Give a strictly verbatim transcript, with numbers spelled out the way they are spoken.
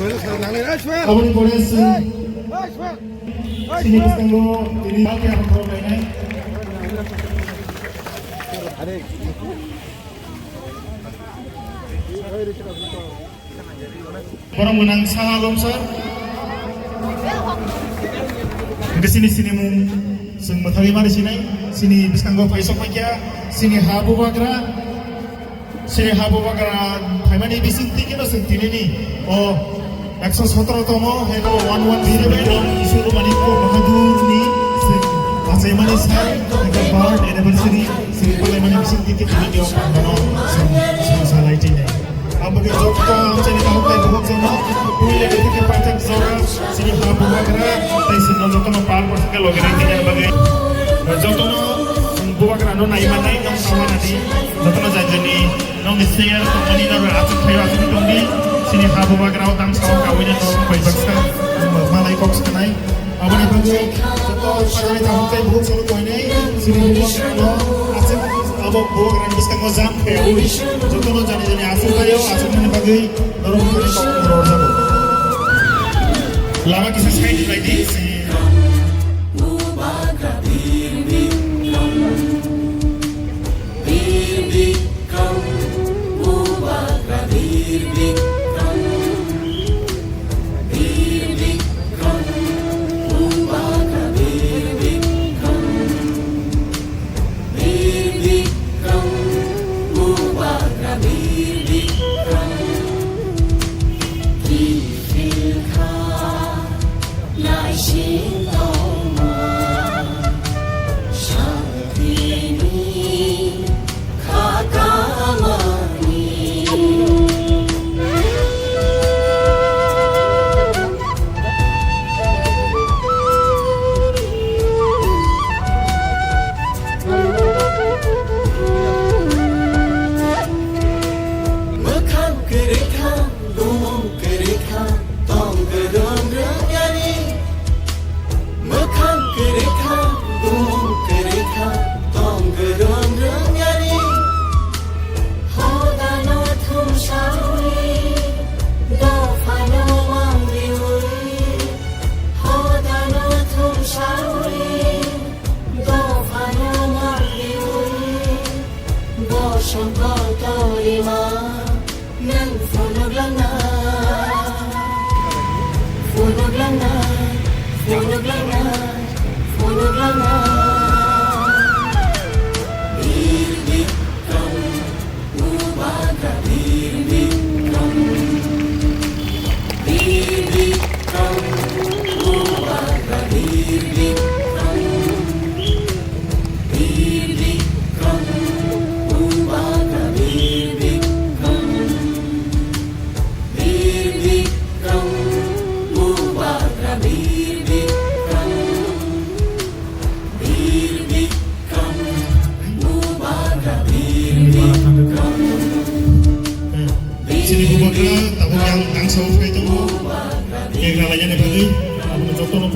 Aboni pore chwng chini bwskango tini Malkya Hamkhrok lainai. Borok mwnang Saha Lomsar. Hwnkhe chini sinimung chwng mwthagwi mani sinai, chini bwskango phaisok paikha, chini ha bubagra, chini ha bubagra phaimani bisingtwi kheno chwng tinini o ekso sotoro tomo, hego one one seven tong Isuru Manikya Bahadurni chwng achaimani sai, hwnkhe birth anniversary chwng palaimani bisingtwi tinini o pandano chwng salai tinai. Aboni joto amchaini kaham tei buhok jano puila de theke paithak jora chini ha bubagra tei chwngno jotono pal porthake logi nai tini bagwi. Jotono bubagrano nai manai nong sawa nadi jotono jai jani nongni share tongmani no achuk phaio achuk tongdi chini ha bubagrao tang sawa kawina tong bai baksa malai kok sanai. Aboni bagwi joto sajani kaham tei buhok solo koinai chini bubagrano achuk abo bubagrani bwskango jam khaiwi jotono jani jani achuk phaio achukmani bagwi norok bwkhani kok rwrjago. Lama kisa side bai di. Mwkhang kwrwi kha, bumung kwrwi kha, tong kwrwng rwng yani. Mwkhang kwrwi kha, bumung kwrwi kha, tong kwrwng rwng yani. Hodano thumsawi, dophano mangliwi. Hodano thumsawi, dophano mangliwi. Bosong kotorima. Nang phunuk langnai, phunuk langnai, phunuk langnai, phunuk langnai. Bir Bikram, Bubagra Bir Bikram. Bir Bikram, Bubagra Bir Bikram. Bir Bikram, Bubagra Bir Bikram. Bir Bikram, Bubagra Bir Bikram. Bir Bikram, Bubagra Bir Bikram. Chini bubagra tabuk yang tangsa ufai tongo. Kegra lainani bagwi, abono jotono.